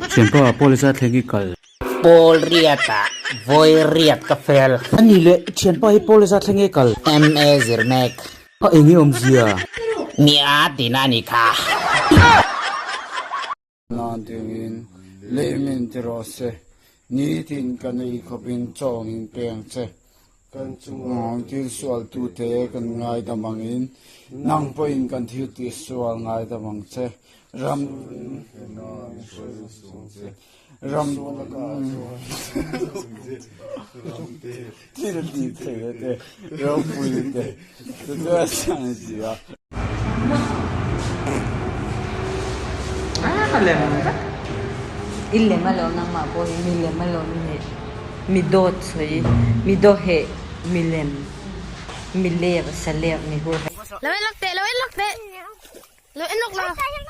Thianpa, Paul-a thleng i kal. Paul riatah vawi riat ka fel. A ni leh, thianpa hi Paul-a thleng i kal. MA zir mek. A eng i awmzia? Mi a tina a ni kha. Nan dingin lehmin ti rawh se, nitin kan ei khawpin chaw min peng che. Kan chunga thil sualtute kan ngaidam angin, nang pawhin kan thil tihsual ngaidam ang che. Ram ram thil tih theihna te, ropuina te, chu chu a chhan a si a. I lem alawm nangmah pawh hi mi lem alawm i nih. Mi dawt sawi, mi dawheh, mi lem, mi lek, sa lek, mi hur. Lo en lawk teh, lo en lawk teh. Lo en lawk la.